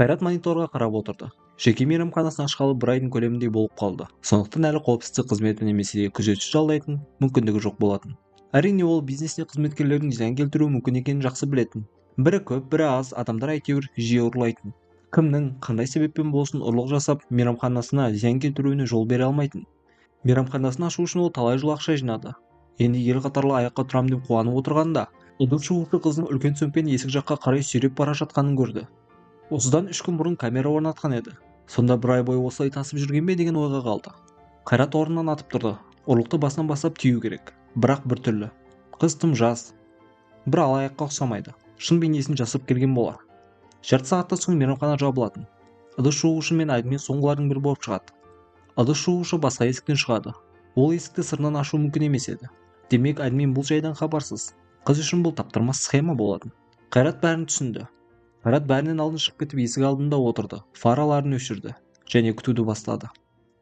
Қайрат мониторға қарап отырды. Жеке мейрамханасын ашқалы бір айдың көлеміндей болып қалды. Сондықтан әлі қауіпсіздік қызметі немесе күзетші жалдайтын мүмкіндігі жоқ болатын. Әрине, ол бизнесіне қызметкерлердің зиян келтіруі мүмкін екенін жақсы білетін. Бірі көп, бірі аз адамдар әйтеуір жиі ұрлайтын. Кімнің қандай себеппен болсын ұрлық жасап мейрамханасына зиян келтіруіне жол бере алмайтын. Мейрамханасын ашу үшін ол талай жыл ақша жинады. Енді ел қатарлы аяққа тұрам деп қуанып отырғанда, ыдыс жуушы қыздың үлкен сөмкені есік жаққа қарай сүйреп бара жатқанын көрді. Осыдан 3 күн бұрын камера орнатқан еді. Сонда бір ай бойы осылай тасып жүрген бе деген ойға қалды. Қайрат орнынан атып тұрды. Ұрлықты басынан бастап тию керек. Бірақ бір түрлі. Қыз тым жас. Бір алаяққа ұқсамайды. Шын бейнесін жасырып келген болар. Жарты сағаттан соң мейрамхана жабылатын. Ыдыс жуушы мен админ соңғылардың бірі болып шығады. Ыдыс жуушы басқа есіктен шығады. Ол есікті сыртынан ашу мүмкін емес еді. Демек, админ бұл жайдан хабарсыз. Қыз үшін бұл таптырмас схема болатын. Қайрат бәрін түсінді. Қайрат бәрінен алдын шығып кетіп есік алдында отырды. Фараларын өшірді және күтуді бастады.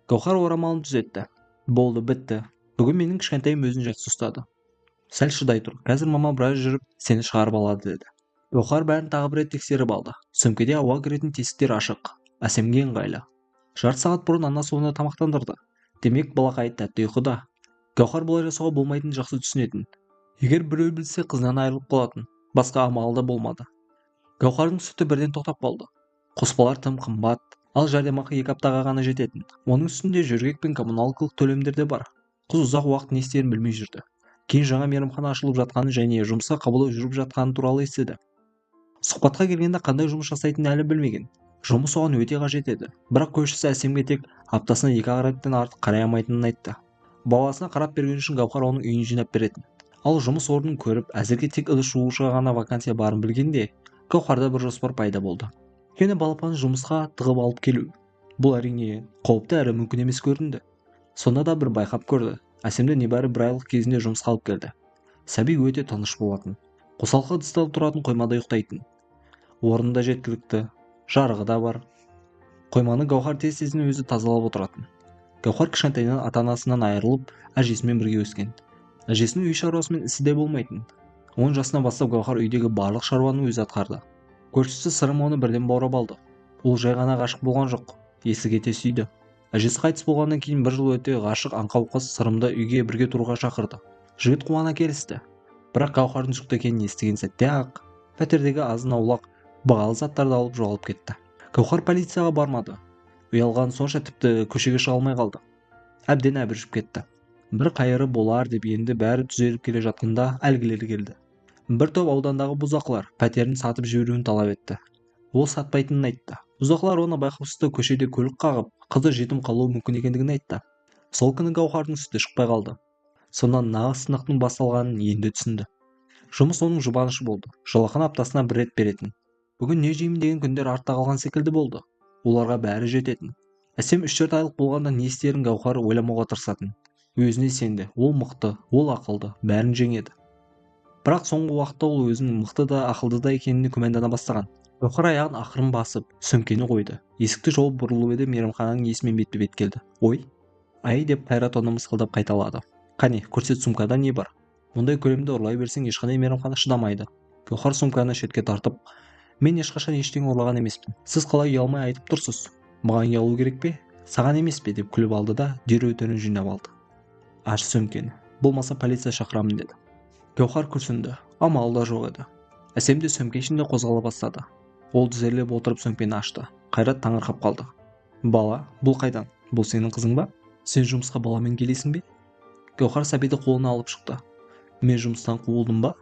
Гауһар орамалын түзетті. Болды, бітті. Бүгін менің кішкентайым өзін жақсы ұстады. Сәл шыдай тұр. Қазір мама біраз жүріп сені шығарып алады деді. Гауһар бәрін тағы бір рет тексеріп алды. Сөмкеде ауа кіретін тесіктер ашық. Әсемге ыңғайлы. Жарты сағат бұрын анасы оны тамақтандырды. Демек, балақай тәтті ұйқыда. Гауһар бұлай жасауға болмайтынын жақсы түсінетін. Егер біреу білсе, қызынан айырылып қалатын. Басқа амалы да болмады. Гауһардың сүті бірден тоқтап қалды. Қоспалар тым қымбат, ал жәрдемақы 2 аптаға ғана жететін. Оның үстінде жөргек пен коммуналкалық төлемдер де бар. Қыз ұзақ уақыт не істерін білмей жүрді. Кейін жаңа мейрамхана ашылып жатқанын және жұмысқа қабылдау жүріп жатқаны туралы естіді. Сұхбатқа келгенде қандай жұмыс жасайтынын әлі білмеген. Жұмыс оған өте қажет еді. Бірақ көршісі Әсемге тек аптасына 2 реттен артық қарай алмайтынын айтты. Баласына қарап берген үшін Гауһар оның үйін жинап беретін. Ал жұмыс орнын көріп, әзірге тек ыдыс жуушыға ғана вакансия барын білгенде, Гауһарда бір жоспар пайда болды. Өйткені балапанын жұмысқа тығып алып келу. Бұл әрине қауіпті әрі мүмкін емес көрінді. Сонда да бір байқап көрді. Әсемді небәрі бір айлық кезінде жұмысқа алып келді. Сәби өте тыныш болатын. Қосалқы ыдыстан тұратын қоймада ұйықтайтын. Орны да жеткілікті, жарығы да бар. Қойманы Гауһар тез-тезден өзі тазалап отыратын. Гауһар кішкентайынан ата-анасынан айырылып, әжесімен бірге өскен. Әжесінің үй шаруасымен ісі де болмайтын. 10 жасынан бастап Гауһар үйдегі барлық шаруаны өзі атқарды. Көршісі Сырым оны бірден баурап алды. Ол жай ғана ғашық болған жоқ, есі кете сүйді. Әжесі қайтыс болғаннан кейін бір жыл өте ғашық аңқау қыз Сырымды үйге бірге тұруға шақырды. Жігіт қуана келісті. Бірақ Гауһардың жүкті екенін естіген сәтте-ақ пәтердегі азын-аулақ бағалы заттарды алып жоғалып кетті. Гауһар полицияға бармады. Ұялған сонша тіпті көшеге шыға алмай қалды. Әбден әбіржіп кетті. Бір қайыры болар деп енді бәрі түзеліп келе жатқанда әлгілер келді. Бір топ аудандағы бұзақылар пәтерін сатып жіберуін талап етті. Ол сатпайтынын айтты. Бұзақылар оны байқаусызда көшеде көлік қағып, қызы жетім қалуы мүмкін екендігін айтты. Сол күні Гауһардың сүті шықпай қалды. Сонан нағыз сынақтың басталғанын енді түсінді. Жұмыс оның жұбанышы болды. Жалақыны аптасына бір рет беретін. Бүгін не жеймін деген күндер артта қалған секілді болды. Оларға бәрі жететін. Әсем 3-4 айлық болғанда не істерін Гауһар ойламауға тырысатын. Өзіне сенді. Ол мықты, ол ақылды, бәрін жеңеді. Бірақ соңғы уақытта ол өзінің мықты да ақылды да екеніне күмәндана бастаған. Гауһар аяғын ақырын басып, сөмкені қойды. Есікті жауып бұрылып еді, мейрамхананың иесімен бетпе-бет келді. Ой, ай деп Қайрат оны мысқылдап қайталады. Қане, көрсет, сумкада не бар? Мұндай көлемді ұрлай берсең ешқандай мейрамхана шыдамайды. Гауһар сумканы шетке тартып, мен ешқашан ештеңе ұрлаған емеспін. Сіз қалай ұялмай айтып тұрсыз? Маған ұялу керек пе? Саған емес пе? Деп күліп алды да дереу түрін жинап алды. Аш сөмкені. Болмаса полиция шақырамын деді. Гауһар күрсінді. Амалы да жоқ еді. Әсем де сөмке ішінде қозғала бастады. Ол тізерлеп отырып сөмкені ашты. Қайрат таңырқап қалды. Бала, бұл қайдан? Бұл сенің қызың ба? Сен жұмысқа баламен келесің бе? Гауһар сәбиді қолына алып шықты. Мен жұмыстан қуылдым ба?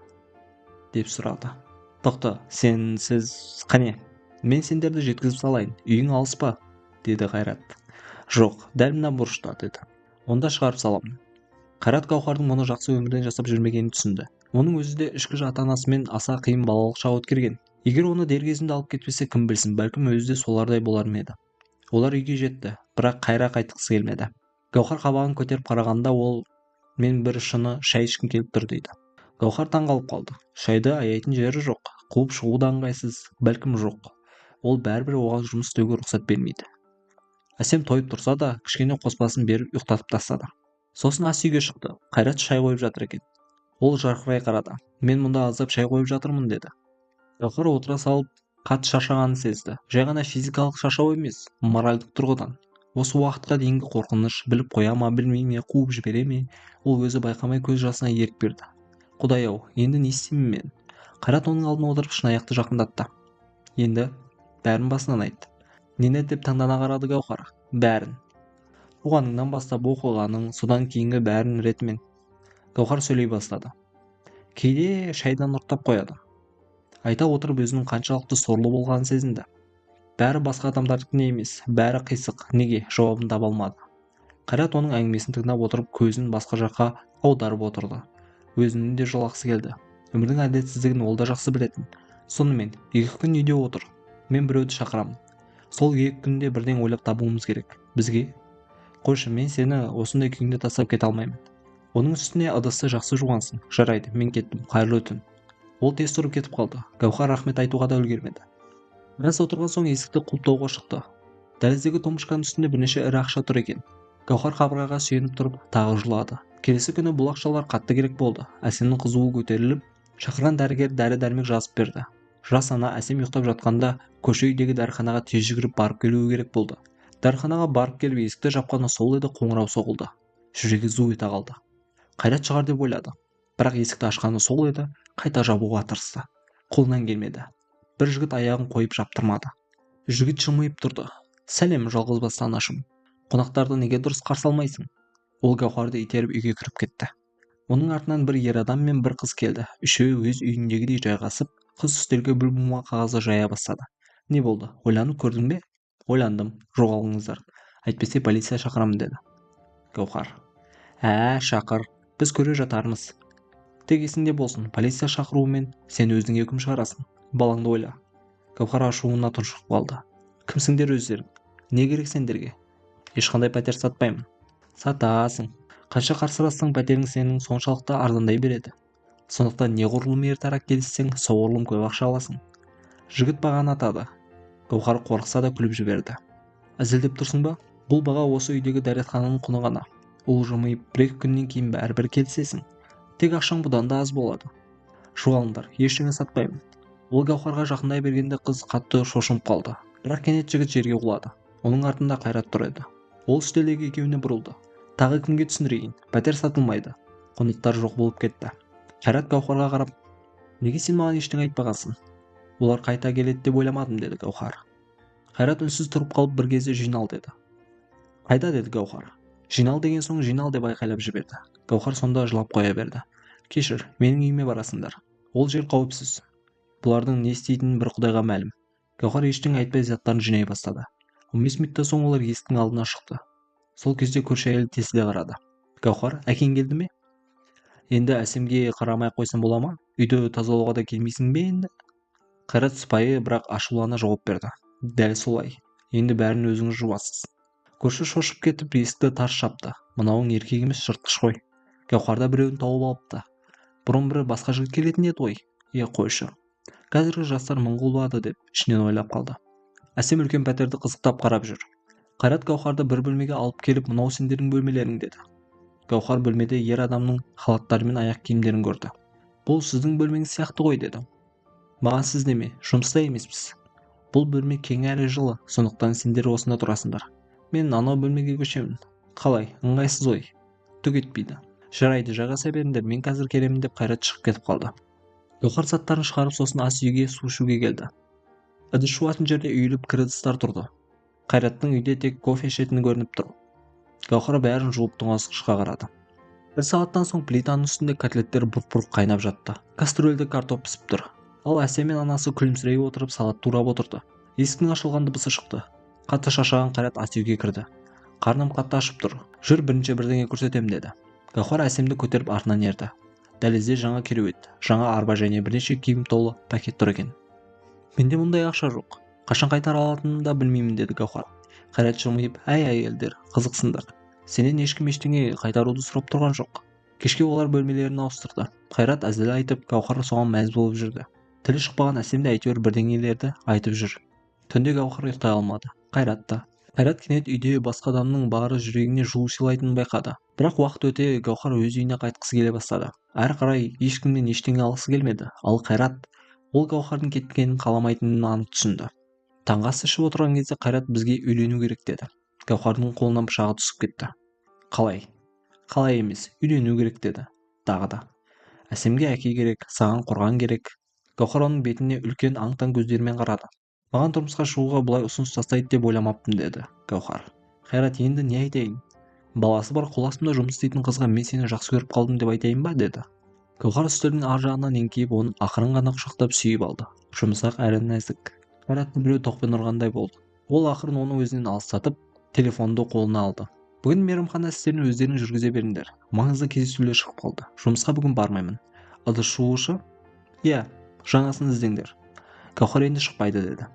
Деп сұрады. Тоқта, сен, сіз, қане? Мен сендерді жеткізіп салайын. Үйің алыс па? Деді Қайрат. Жоқ, дәл мына бұрышта, деді. Онда шығарып саламын. Қайрат Гауһардың мұны жақсы өмірден жасап жүрмегенін түсінді. Оның өзі де ішкі ата-анасымен аса қиын балалық шақ өткерген. Егер оны дер кезінде алып кетпесе, кім білсін, бәлкім өзі де солардай болар ма еді. Олар үйге жетті, бірақ Қайра қайтқысы келмеді. Гауһар қабағын көтеріп қарағанда ол, мен бір шыны шай ішкім келіп тұр дейді. Гауһар таңғалып қалды. Шайды аяйтын жері жоқ, қуып шығу да ыңғайсыз, бәлкім жоқ. Ол бәрібір оған жұмыс істеуге рұқсат бермейді. Әсем тойып тұрса да, кішкене қоспасын беріп ұйықтатып тастады. Сосын ас үйге шықты. Қайрат шай қойып жатыр екен. Ол жарқырай қарады. Мен мұнда аздап шай қойып жатырмын деді. Гауһар отыра салып, Қатты шаршағанын сезді. Жай ғана физикалық шаршау емес, моральдық тұрғыдан. Осы уақытқа дейінгі қорқыныш, біліп қоя ма, білмей ме, қуып жібере ме, ол өзі байқамай көз жасына ерік берді. Құдай-ау, енді не істеймін мен? Қайрат оның алдына отырып шынаяқты жақындатты. Енді бәрін басынан айт. Нені деп таңдана қарады Гауһар. Бәрін. Туғаныңнан бастап оқығаның, содан кейінгі бәрін ретімен. Гауһар сөйлей бастады. Кейде шайдан ұрттап қояды. Айта отырып өзінің қаншалықты сорлы болғанын сезінді. Бәрі басқа адамдардікіне емес, бәрі қисық, неге жауабын таба алмады. Қайрат оның әңгімесін тыңдап отырып көзін басқа жаққа аударып отырды. Өзінің де жылағысы келді. Өмірдің әділетсіздігін ол да жақсы білетін. Сонымен, 2 күн үйде отыр. Мен біреуді шақырамын. Сол 2 күнде бірден ойлап табуымыз керек. Бізге. Қойшы, мен сені осындай күйіңде тастап кете алмаймын. Оның үстіне ыдысты жақсы жуғансың. Жарайды, мен кеттім. Қайырлы түн. Ол тез тұрып кетіп қалды. Гауһар рахмет айтуға да үлгермеді. Біраз отырған соң есікті құлыптауға шықты. Дәліздегі тумбочканың үстінде бірнеше ірі ақша тұр екен. Гауһар қабырғаға сүйеніп тұрып тағы жылады. Келесі күні бұл ақшалар қатты керек болды. Әсемнің қызуы көтеріліп, шақырған дәрігер дәрі-дәрмек жазып берді. Жас ана Әсем ұйықтап жатқанда көрші үйдегі дәріханаға тез жүгіріп барып келуі керек болды. Дәріханаға барып келіп есікті жапқаны сол еді, қоңырау соғылды. Жүрегі зу ете қалды. Қайрат шығар деп ойлады. Бірақ есікті ашқаны сол еді, қайта жабуға тырысты. Қолынан келмеді. Бір жігіт аяғын қойып жаптырмады. Жігіт жымиып тұрды. Сәлем, жалғыз басты анашым. Қонақтарды неге дұрыс қарсы алмайсың? Ол Гауһарды итеріп үйге кіріп кетті. Оның артынан бір ер адам мен бір қыз келді. Үшеуі өз үйіндегідей жайғасып, қыз үстелге бір бума қағазды жая бастады. Не болды? Ойланып көрдің бе? Ойландым. Жоғалыңыздар. Әйтпесе полиция шақырамын деді. Гауһар. Ә, шақыр. Біз көре жатармыз. Тек есіңде болсын, полиция шақыруымен сен өзіңе үкім шығарасың. Балаңды ойла. Гауһар ашуына тұншығып қалды. Кімсіңдер өздерің? Не керек сендерге? Ешқандай пәтер сатпаймын. Сатасың. Қанша қарсылассаң пәтерің сенің соншалықты арзандай береді. Сондықтан неғұрлым ертерек келіссең, соғұрлым көп ақша аласың. Жігіт бағаны атады. Гауһар қорықса да күліп жіберді. Әзілдеп тұрсың ба? Бұл баға осы үйдегі дәретхананың құны ғана. Ол жымиып, бір-екі күннен кейін бәрібір келісесің. Тек ақшаң бұдан да аз болады. Жоғалыңдар, ештеңе сатпаймын. Ол Гауһарға жақындай бергенде қыз қатты шошынып қалды. Бірақ кенет жігіт жерге құлады. Оның артында Қайрат тұр еді. Ол үстелдегі екеуіне бұрылды. Тағы кімге түсіндірейін? Пәтер сатылмайды. Қонақтар жоқ болып кетті. Қайрат Гауһарға қарап, неге сен маған ештеңе айтпағансың? Олар қайта келеді деп ойламадым, деді Гауһар. Қайрат үнсіз тұрып қалып бір кезде жинал деді. Қайда, деді Гауһар. Жинал деген соң жинал деп айқайлап жіберді. Гауһар сонда жылап қоя берді. Кешір, менің үйіме барасыңдар. Ол жер қауіпсіз. Бұлардың не істейтінін бір құдайға мәлім. Гауһар ештеңе айтпай заттарын жинай бастады. 15 минуттан соң олар есіктің алдына шықты. Сол кезде көрші әйел тесіле қарады. Гауһар, әкең келді ме? Енді Әсемге қарамай қойсам бола ма? Үйді тазалауға да келмейсің бе енді? Қайрат сыпайы, бірақ ашулана жауап берді. Дәл солай. Енді бәрін өзіңіз жуасыз. Көрші шошып кетіп есікті тарс жапты. Мынауың еркек емес, жыртқыш қой. Гауһарда біреуін тауып алыпты. Бұрын бірі басқа жігіт келетін еді ғой. Е, қойшы. Қазіргі жастар мың құлады деп ішінен ойлап қалды. Әсем үлкен пәтерді қызықтап қарап жүр. Қайрат Гауһарды бір бөлмеге алып келіп, мынау сендердің бөлмелерің деді. Гауһар бөлмеде ер адамның халаттары мен аяқ киімдерін көрді. Бұл сіздің бөлмеңіз сияқты ғой деді. Маған сіз неме, жұмыста емеспіз. Бұл бөлме кең әрі жылы, сондықтан сендер осында тұрасыңдар. Мен анау бөлмеге көшемін. Қалай, ыңғайсыз ғой. Түк етпейді. Жарайды, жайғаса беріңдер, мен қазір келемін деп Қайрат шығып кетіп қалды. Гауһар заттарын шығарып, сосын ас үйге су ішуге келді. Ыдыс жуатын жерде үйіліп кір ыдыстар тұрды. Қайраттың үйде тек кофе ішетіні көрініп тұр. Гауһар бәрін жуып тоңазытқышқа қарады. Бір сағаттан соң плитаның үстінде котлеттер бұрқ-бұрқ қайнап жатты. Кастрюльде картоп пісіп тұр. Ал Әсем мен анасы күлімсірей отырып салат турап отырды. Есіктің ашылған дыбысы шықты. Қатты шаршаған Қайрат ас үйге кірді. Қарным қатты ашып тұр. Жүр, бірінші бірдеңе көрсетемін деді. Гауһар Әсемді көтеріп артынан ерді. Дәлізде жаңа кереует, жаңа арба және бірнеше киім толы пакет тұр екен. Менде мұндай ақша жоқ. Қашан қайтара алатынымды да білмеймін деді Гауһар. Қайрат жымиып, әй әйелдер, қызықсыңдар. Сенен ешкім ештеңе қайтаруды сұрап тұрған жоқ. Кешке олар бөлмелерін ауыстырды. Қайрат әзіл айтып, Гауһар соған мәз болып жүрді. Тілі шықпаған Әсем де әйтеуір бірдеңелерді айтып жүр. Түнде Гауһар ұйықтай алмады. Қайрат та. Қайрат кенет үйде басқа адамның бары жүрегіне жылу сыйлайтынын байқады. Бірақ уақыт өте Гауһар өз үйіне қайтқысы келе бастады. Әрі қарай ешкімнен ештеңе алғысы келмеді. Ал Қайрат Ол Гауһардың кеткенін қаламайтынын анық түсінді. Таңғы ас ішіп отырған кезде Қайрат бізге үйлену керек деді. Гауһардың қолынан пышағы түсіп кетті. Қалай? Қалай емес, үйлену керек деді. Тағы да. Әсемге әке керек, саған қорған керек. Гауһар оның бетіне үлкен аң-таң көздерімен қарады. Маған тұрмысқа шығуға бұлай ұсыныс тастайды деп ойламаппын деді Гауһар. Қайрат енді не айтайын? Баласы бар қол астымда жұмыс істейтін қызға мен сені жақсы көріп қалдым деп айтайын ба деді. Гауһар үстелдің ар жағынан еңкейіп оны ақырын ғана құшақтап сүйіп алды. Жұмсақ әрі нәзік. Қайратты біреу тоқпен ұрғандай болды. Ол ақырын оны өзінен алыстатып, телефонды қолына алды. Бүгін мейрамхана істерін өздерің жүргізе беріңдер. Маңызды кездесулер шығып қалды. Жұмысқа бүгін бармаймын. Ыдыс жуушы? Иә, жаңасын іздеңдер. Гауһар енді шықпайды деді.